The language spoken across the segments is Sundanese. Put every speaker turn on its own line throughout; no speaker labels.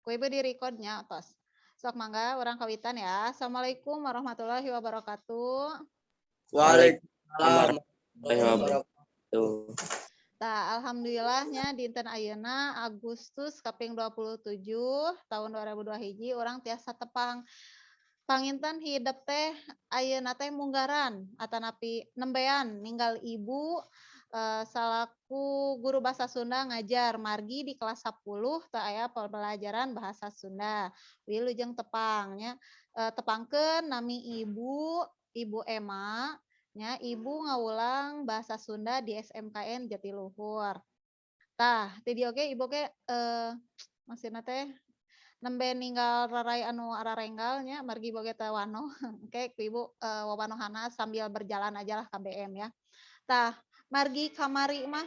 Ku ibu di recordnya tos. Sok mangga urang kawitan ya. Assalamualaikum warahmatullahi wabarakatuh.
Waalaikumsalam warahmatullahi wabarakatuh.
Tah, alhamdulillahnya dinten ayeuna Agustus kaping 27 tahun 2002 hiji urang tiasa tepang. Panginten hidep teh ayeuna teh munggaran atanapi nembean ninggal ibu salaku guru bahasa Sunda ngajar, margi di kelas 10 teu aya pembelajaran bahasa Sunda. Wilujeng tepang nya. Tepangkeun nami ibu, Ibu Emma nya, ibu ngawulang bahasa Sunda di SMKN Jatiluhur. Tah, ti dieu oge ibu ge maksudna teh nembe ninggal rarai anu ararenggal nya, margi ibu ge teu wanoh. Engke ku ibu wawanohana sambil berjalan aja lah KBM ya. Tah, margi kamari mah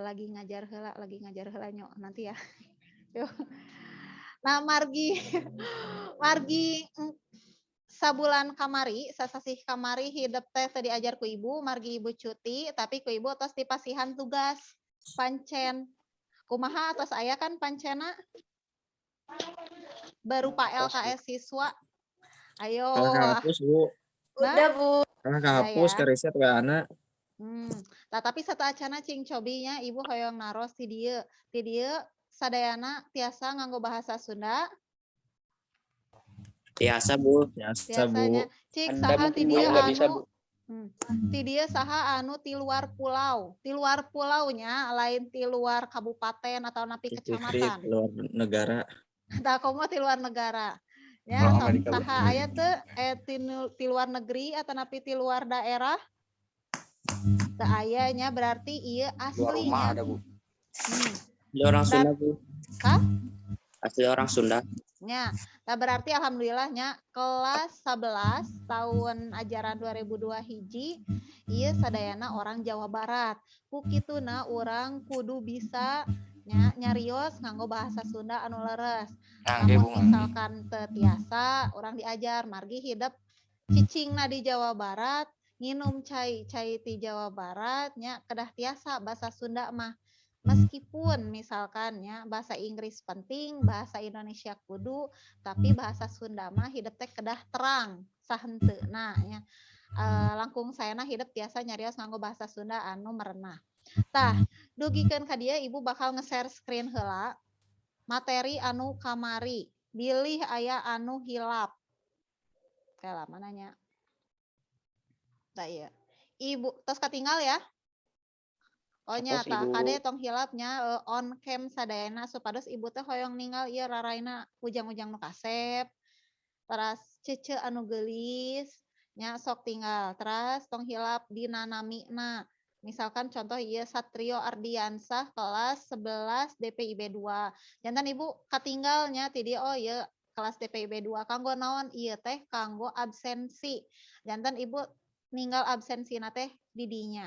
lagi ngajar heula nyo, nanti ya. Yuk. Nah, margi margi sabulan kamari, sasasih kamari hidep teh teu diajar ku ibu, margi ibu cuti, tapi ku ibu tos dipasihan tugas pancen. Kumaha, tos aya kan pancena? Berupa LKS siswa. Ayo.
Kalau kehapus, Bu.
Nah,
Udah, Bu.
Kalau kehapus
ya.
Ke reset WA-na.
Tah, tapi sateuacanna cing cobinya ibu hoyong naros ti dieu. Ti dieu sadayana tiasa nganggo bahasa Sunda?
Biasa, Bu.
Biasa, Bu.
Biasanya. Cik
Anda
saha
mungkin
ti dieu
yang nggak bisa,
anu
Bu.
Ti dieu saha anu ti luar pulau? Ti luar pulaunya, lain ti luar kabupaten atau napi
Ti Fitri
kecamatan.
Luar negara.
Tah, komo ti luar negara. Ya,
Orang
sok
Amerika, Bu.
Saha aya teu ti luar negeri atau napi ti luar daerah? Teu aya nya, berarti ieu
Luar rumah
aslinya.
Ada, Bu.
Asli orang Sunda, Bu.
Hah?
Asli orang Sunda.
Nya, nah berarti alhamdulillahnya kelas 11 tahun ajaran 2002 hiji ieu sadayana orang Jawa Barat. Ku kituna urang kudu bisa nya nyarios nganggo bahasa Sunda anu leres.
Ngangge, Bu,
Lamun
ngangge.
Misalkan teu tiasa, urang diajar, margi hidep cicingna di Jawa Barat, nginum cai cai ti Jawa Barat nya, kedah tiasa bahasa Sunda mah. Meskipun misalkan ya bahasa Inggris penting, bahasa Indonesia kudu, tapi bahasa Sunda mah hidep teh kedah terang sahenteuna nya. Langkung saena hidep tiasa nyarios nganggo bahasa Sunda anu merenah. Tah, dugikeun ka dieu ibu bakal nge-share screen heula materi anu kamari, bilih aya anu hilap. Kela mana nya? Tah, ieu. Ibu tos katinggal ya? Oh nya.
Tos,
Tah.
Ibu.
Kade tong hilapnya on cam sadayana supados ibu teh hoyong ninggal ieu raraina ujang-ujang nu kasep, teras cece anu geulis nya, sok tinggal. Teras tong hilap dina namina. Misalkan contoh ieu Satrio Ardiansah kelas 11 DPIB 2. Janten ibu katinggalnya ti dieu, oh ieu kelas DPIB 2. Kanggo naon ieu teh? Kanggo absensi. Janten ibu ninggal absensina teh di dinya.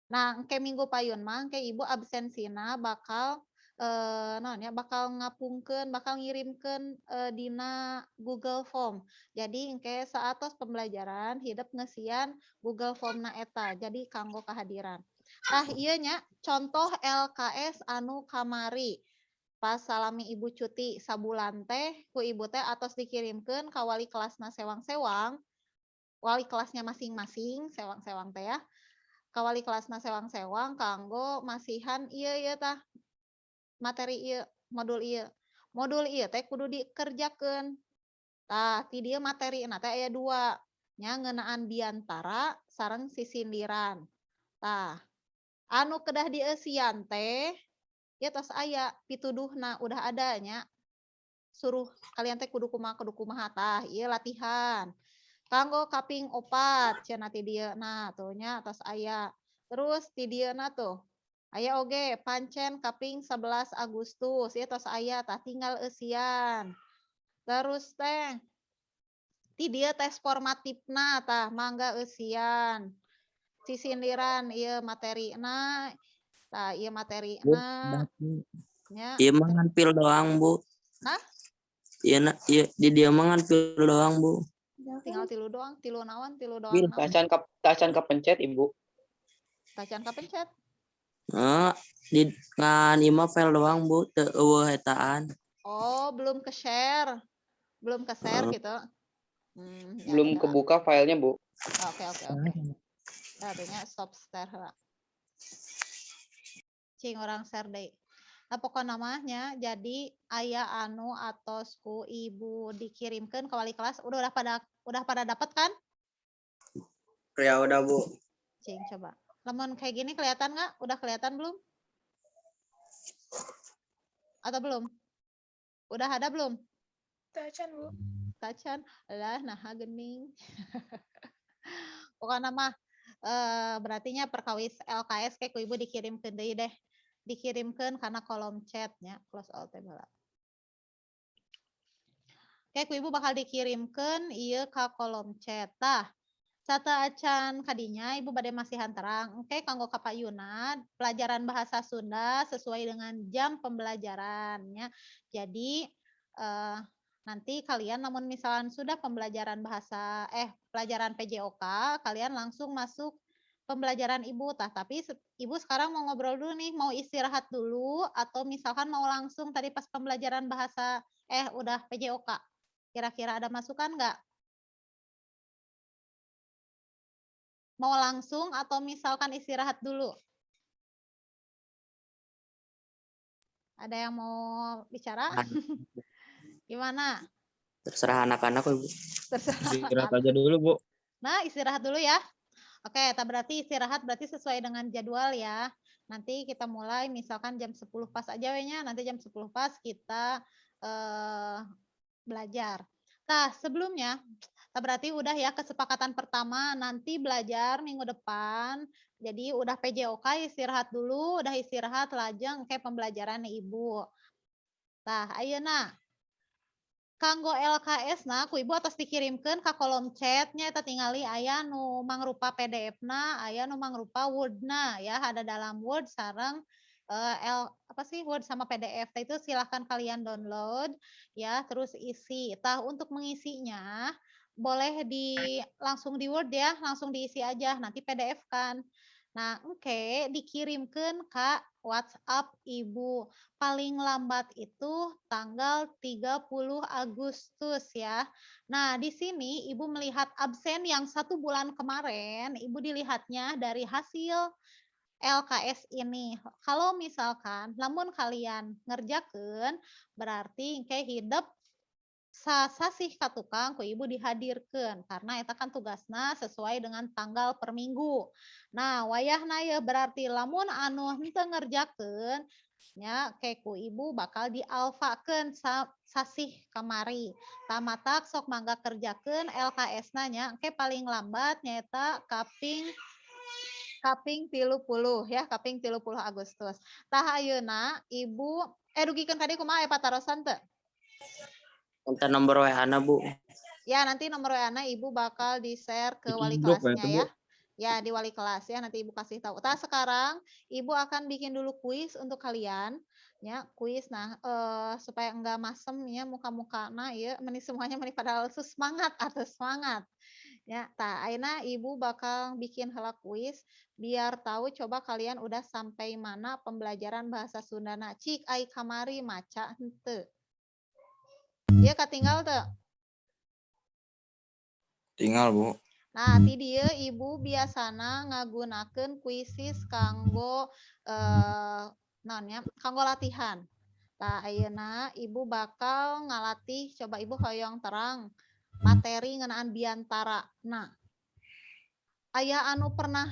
Nah, engke minggu payun mah engke ibu absensina bakal naon ya, bakal ngapungkeun, bakal ngirimkeun dina Google Form. Jadi engke saatos pembelajaran hidep ngeusian Google Formna eta, jadi kanggo kehadiran. Tah, ieu nya contoh LKS anu kamari. Pas salami ibu cuti sabulan teh ku ibu teh atos dikirimkeun ka wali kelasna sewang-sewang, wali kelasnya masing-masing, sewang-sewang teh ya. Ka wali kelasna sewang-sewang kanggo masihan ieu ieu tah, materi ieu, modul ieu. Modul ieu teh kudu dikerjakeun. Tah, ti dieu materina teh aya 2, nya ngeunaan biantara sareng sisindiran. Tah, anu kedah dieusian teh ieu tos aya pituduhna, udah ada nya. Suruh kalian teh kudu kumaha, tah ieu latihan. Kanggo kaping 4 cenah ti dieu, nah tuh nya tos aya. Terus ti dieuna tuh aya oge pancen kaping 11 Agustus, ieu tos aya, tah tinggal eusian. Terus teh ti dieu tes formatifna, tah mangga eusian. Sisindiran ieu materina, tah ieu materina nya.
Ieu mah ngan pil doang, Bu.
Hah?
Ieu na ieu di dieu mah ngan pil doang, Bu.
Tinggal tilu doang, tilu naon, tilu doang
Pil.
Naon?
Tacan ke tacan kepencet, Ibu.
Tacan kapencet.
Eh, di ngan ieu mah file doang, Bu, teu euweuh etaan.
Oh, belum ke share. Belum ke share
Heeh.
gitu. Ya
Belum
udah.
kebuka filenya, Bu.
Oke. Artinya stop share lah. Cing urang share deui. Nah, pokokna mah nya jadi aya anu atos ku Ibu dikirimkan ke wali kelas udah pada dapat kan?
Ya udah, Bu.
Cing coba. Lamun kayak gini kelihatan nggak? Udah kelihatan belum? Atau belum? Udah ada belum?
Tacan, Bu.
Tacan lah, nah gening. Pokoknya mah berartinya perkawis LKS kayak ku Ibu dikirimkeun deui deh. Dikirimkeun karena kolom chatnya close all tab heula. Oke, ku Ibu bakal dikirimkeun ieu ka kolom chat. Tah, sateuacan kadinya Ibu bade masihan terang. Oke, kanggo ka payuna pelajaran bahasa Sunda sesuai dengan jam pembelajarannya. Jadi nanti kalian lamun misalkan sudah pembelajaran bahasa pelajaran PJOK, kalian langsung masuk pembelajaran Ibu tah. Tapi Ibu sekarang mau ngobrol dulu nih, mau istirahat dulu atau misalkan mau langsung tadi pas pembelajaran bahasa udah PJOK. Kira-kira ada masukan nggak? Mau langsung atau misalkan istirahat dulu? Ada yang mau bicara? Gimana?
Terserah anak-anak, Bu.
Terserah
Istirahat
anak-anak.
aja dulu, Bu.
Nah, istirahat dulu ya. Oke, tak berarti istirahat berarti sesuai dengan jadwal ya. Nanti kita mulai misalkan jam 10 pas aja we nya, nanti jam 10 pas kita belajar. Nah, sebelumnya, tak berarti udah ya kesepakatan pertama nanti belajar minggu depan. Jadi udah PJOK istirahat dulu, udah istirahat lajeng ke pembelajaran Ibu. Nah, ayeuna kanggo LKS na ku Ibu atos dikirimkeun ka kolom chatnya eta tingali aya nu mangrupa PDF na, aya nu mangrupa Word na ya, ada dalam Word sareng L apa sih Word sama PDF. Nah, itu silahkan kalian download ya, terus isi. Tah untuk mengisinya boleh di langsung di Word ya, langsung diisi aja, nanti PDF kan. Nah, engke dikirimkeun ka WhatsApp Ibu. Paling lambat itu tanggal 30 Agustus ya. Nah, di sini Ibu melihat absen yang 1 bulan kemarin, Ibu dilihatnya dari hasil LKS ini. Kalau misalkan lamun kalian ngerjakeun berarti engke hidep sasasih ka tukang ku Ibu dihadirkeun karena eta kan tugasna sesuai dengan tanggal per minggu. Nah, wayahna ye berarti lamun anu henteu ngerjakeun nya ke ku Ibu bakal dialfakeun sasih kamari. Tah matak sok mangga kerjakeun LKS-na nya engke paling lambat nyaeta kaping 30 ya, kaping 30 Agustus. Tah ayeuna Ibu dugikeun ka dieu kumaha aya patarosan teu?
Minta nomor WA-na, Bu.
Ya, nanti nomor WA-na Ibu bakal di-share ke
Bikin
wali
grup ya
kelasnya
itu, Bu.
ya. Ya, di wali kelas ya, nanti Ibu kasih tahu. Nah, sekarang Ibu akan bikin dulu kuis untuk kalian ya, kuis. Nah, supaya enggak masem ya muka-mukana ya, meni semuanya meni pada semangat atau semangat. Ya, tah ayeuna Ibu bakal bikin heula kuis biar tahu coba kalian udah sampai mana pembelajaran bahasa Sundana. Cik ai kamari maca henteu. Ieu katinggal teu?
Tinggal, Bu.
Nah, ti dieu Ibu biasana ngagunakeun Quizizz kanggo naon nya, kanggo latihan. Tah ayeuna Ibu bakal ngalatih, coba Ibu hoyong terang materi ngeunaan biantara. Nah, aya anu pernah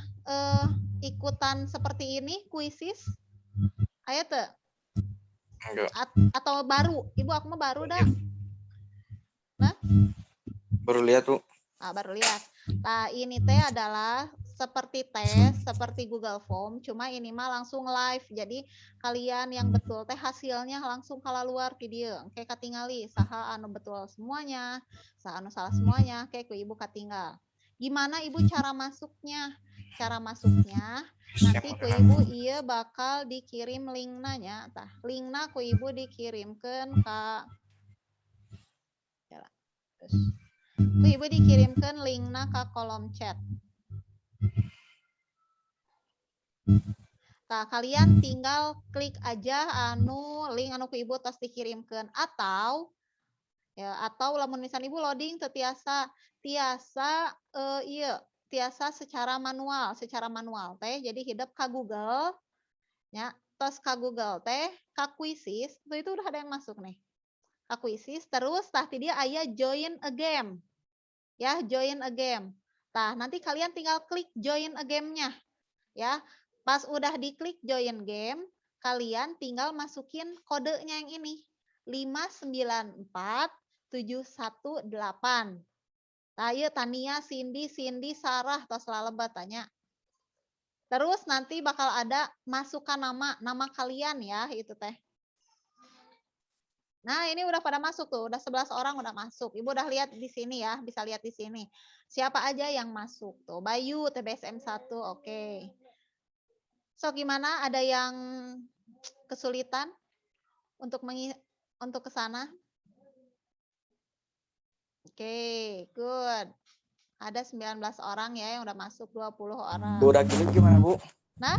ikutan seperti ini Quizizz? Aya teu?
Enggak.
Atau baru? Ibu aku mah baru dah. Nah?
Baru lihat, Bu.
Ah, baru lihat. Nah, ini teh adalah seperti tes, seperti Google Form, cuma ini mah langsung live. Jadi kalian yang betul teh hasilnya langsung keluar di dieu. Engke katingali saha anu betul semuanya, saha anu salah semuanya, kayak ku Ibu katinggal. Gimana Ibu cara masuknya? Cara masuknya nanti ku Ibu ieu bakal dikirim linkna nya. Tah, linkna ku Ibu dikirimkeun ka. Terus. Ku Ibu dikirimkan linkna ke kolom chat. Tah, kalian tinggal klik aja anu link anu ku Ibu tos dikirimkeun atau ya, atau lamun misalnya Ibu loading teu tiasa, tiasa ieu, tiasa secara manual teh. Jadi hidep ka Google nya, tos ka Google teh, ka Quizizz, tuh itu udah ada yang masuk nih. Ka Quizizz terus tah ti dieu aya join a game. Ya, join a game. Tah, nanti kalian tinggal klik join a game-nya. Ya. Pas udah diklik join game, kalian tinggal masukin kodenya yang ini. 594718. Tah, ieu Tania, Cindy, Cindy, Sarah tos lalebet tanya. Terus nanti bakal ada masukkan nama, nama kalian ya itu teh. Nah, ini udah pada masuk tuh, udah 11 orang udah masuk. Ibu udah lihat di sini ya, bisa lihat di sini. Siapa aja yang masuk tuh? Bayu TBSM 1, oke. So, gimana? Ada yang kesulitan untuk ke sana? Oke, good. Ada 19 orang ya yang udah masuk, 20 orang.
Bu, udah gitu gimana, Bu?
Nah,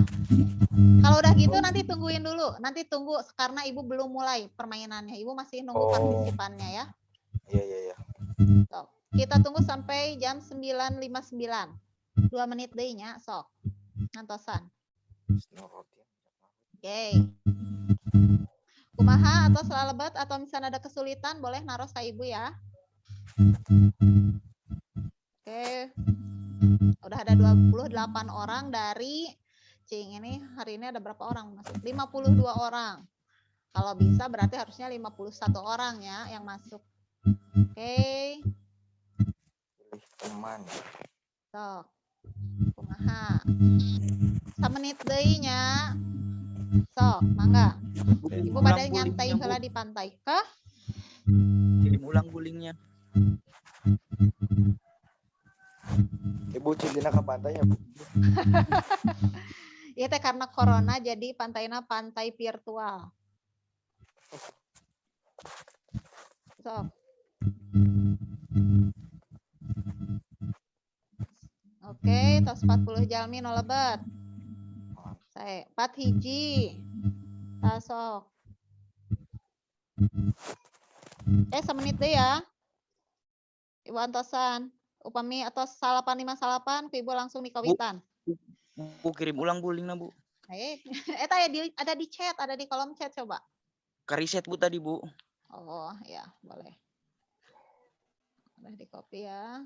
kalau udah gitu nanti tungguin dulu. Nanti tunggu karena Ibu belum mulai permainannya. Ibu masih nunggu partisipannya ya.
Iya.
Sok. Kita tunggu sampai jam 9.59. 2 menit deui nya, sok. Ngantosan. Oke. Kumaha atau lalebet atau misalnya ada kesulitan boleh naros ka Ibu ya. Oke. Udah ada 28 orang dari Cing, ini hari ini ada berapa orang masuk? 52 orang. Kalau bisa berarti harusnya 51 orang ya yang masuk. Oke.
Pilih teman.
Sok. Kumaha? Samenit deui nya. Sok, mangga. Ibu pada nyantai heula di pantai. Kah?
Kirim ulang linknya.
Ibu cindina ke pantai ya, Bu?
Iya teh, karena corona jadi pantainya pantai virtual. Sok. Oke, tos 40 jalmi nu lebet. Saya 4 hiji. Tah, sok. Eh, semenit deui ya. Ibu antosan. Upami atos 8.59 ku Ibu langsung dikawitan.
Bu, kirim ulang, Bu, linknya, Bu.
Eh, eta ya ada di chat, ada di kolom chat coba.
Reset, Bu, tadi, Bu.
Oh, ya, boleh. Udah di copy ya.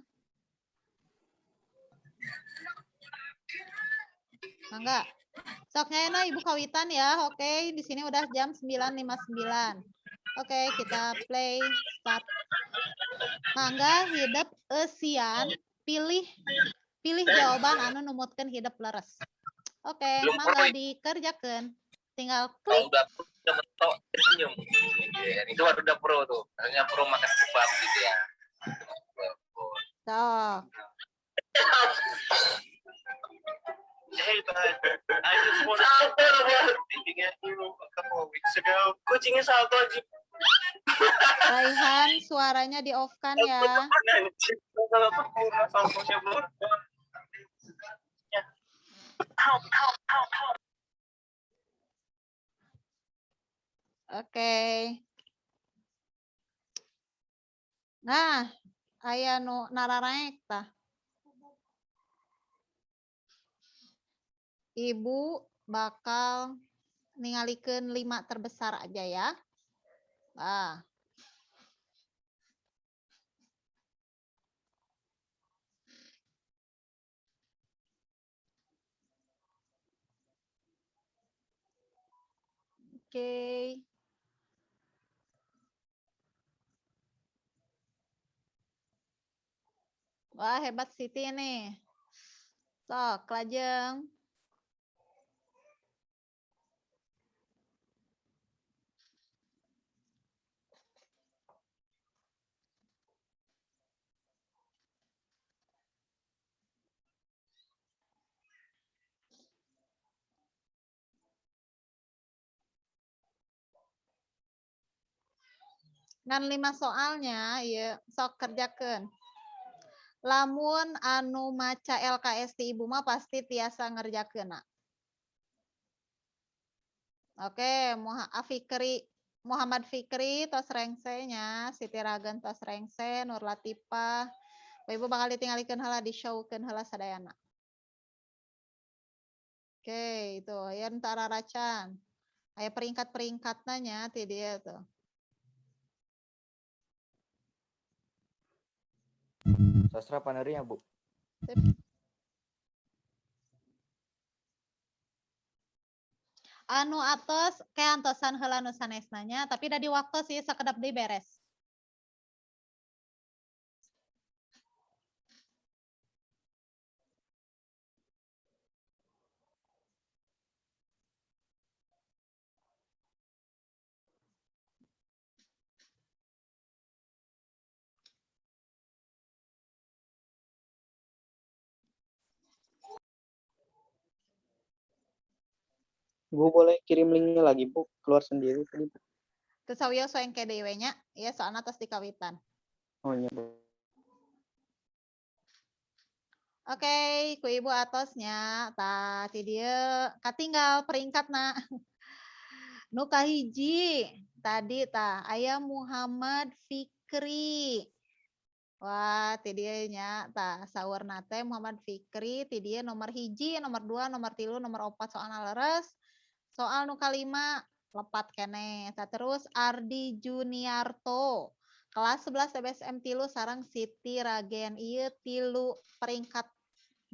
Mangga. Sok nya Ibu kawitan ya. Oke, di sini udah jam 9.59. Oke, kita play start. Mangga hidep eusian, pilih pilih jawaban anu numutkeun hidep leres. Oke, mangga dikerjakan. Tinggal klik.
Kalau udah udah mentok senyum. Ya, itu baru udah pro tuh. Maksudnya pro makan kebab gitu ya.
Sok.
Hey, bud. I just want to thinking at you a couple of weeks ago.
Kucingnya salto aja.
Raihan, suaranya di off kan ya.
Saltonya belum.
Help, help, help, help.
Oke. Nah, aya nu nararaek tah. Ibu bakal ningalikeun lima terbesar aja ya. Nah. Oke. Wah, hebat Siti nih. Sok, lajeng. Ngan lima soalnya, ya sok kerjakan. Lamun anu maca LKS ti Ibu mah pasti tiasa ngerjakeun. Oke, Fikri, Muhammad Fikri tos rengse nya, Siti Ragen tos rengse, Nur Latifah. Ku Ibu bakal ditinggalikeun heula, di showkeun heula sadayana. Oke, itu ya entara racan. Aya peringkat-peringkatna nya ti dieu tuh.
Sastra panerinya, Bu.
Sip. Anu atos kayak antosan heula nu sanesna nya, tapi da di waktu sih sakedap deui beres.
Bu, boleh kirim linknya lagi, Bu? Keluar sendiri tadi, Bu.
Teu sawios we engke deui we nya, ieu soalna tos dikawitan.
Oh iya, Bu.
Oke, ku Ibu atos nya. Tah, ti dieu katinggal peringkatna. Nu kahiji tadi tah aya Muhammad Fikri. Wah, ti dieu nya tah saurna teh Muhammad Fikri ti dieu nomor 1, nomor 2, nomor 3, nomor 4 soalna leres. Soal nu kalima lepat keneh. Tah terus Ardi Juniarto kelas 11 TBSM 3 sareng Siti Ragen, ieu tilu peringkat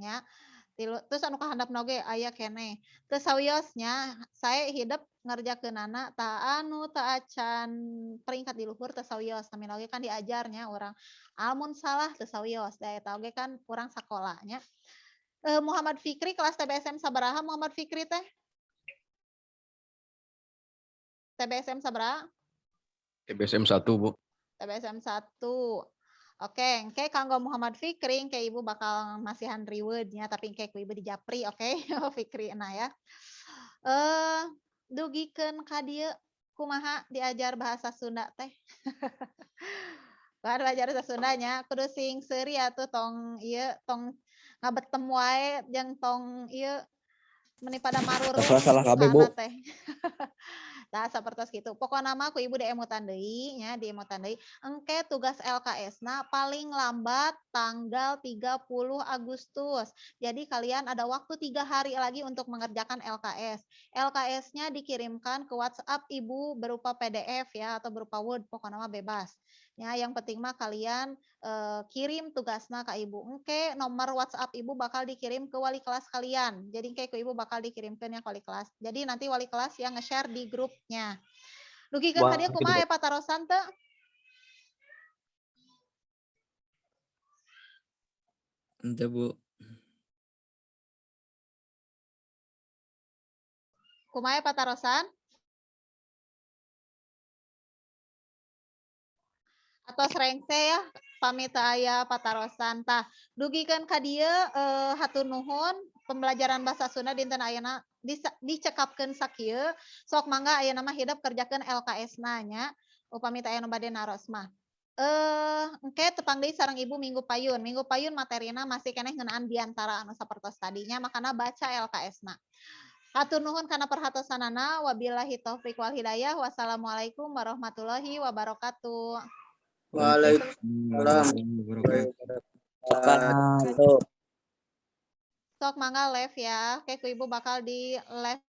nya. Tilu terus anu kahandapna oge aya keneh. Teu sawios nya, sae hidep ngerjakeunana tah anu teu acan peringkat di luhur teu sawios, namina oge kan diajar nya urang. Amun salah teu sawios, da eta oge kan urang sakola nya. Muhammad Fikri kelas TBSM sabaraha Muhammad Fikri teh? TBSM sabaraha?
TBSM 1, Bu.
TBSM 1. Oke, engke kanggo Muhammad Fikri, engke Ibu bakal masihan reward-nya, tapi engke ku Ibu dijapri, oke? Fikri nah ya. Dugikeun ka dieu kumaha diajar bahasa Sunda teh? Bahan belajar bahasa Sunda nya, kudu sing seuri atuh, tong ieu, tong ngabetem wae jeung tong ieu meni pada marurung
Salah kabeh, Bu.
teh. Tah sapertos kitu. Pokona mah ku Ibu diemutan deui nya, diemutan deui. Engke tugas LKS-na paling lambat tanggal 30 Agustus. Jadi kalian ada waktu 3 hari lagi untuk mengerjakan LKS. LKS-nya dikirimkan ke WhatsApp Ibu berupa PDF ya atau berupa Word, pokoknya mah bebas. Ya, yang penting mah kalian kirim tugasna ke Ibu. Engke nomor WhatsApp Ibu bakal dikirim ke wali kelas kalian. Jadi engke ke Ibu bakal dikirimkan ya ke wali kelas. Jadi nanti wali kelas yang nge-share di grupnya. Dugikeun ka dieu kumaha ya patarosan teu?
Henteu, Bu.
Kumaha patarosan? Atos rengse ya, pamit aya patarosan. Tah, dugikeun ka dieu hatur nuhun, pembelajaran bahasa Sunda dinten ayeuna dicekapkeun sakieu. Sok mangga ayeuna mah hidep kerjakeun LKS-na nya. Upami teu aya nu bade naros mah. Engke tepang deui sareng Ibu minggu payun. Minggu payun materina masih keneh ngeunaan biantara anu sapertos tadinya, makana baca LKS-na. Hatur nuhun kana perhatosanana. Wabillahi taufik wal hidayah. Wassalamualaikum warahmatullahi wabarakatuh.
Waalaikumsalam.
Wabarakatuh.
Sok mangga leave ya. Oke, ku Ibu bakal di leave.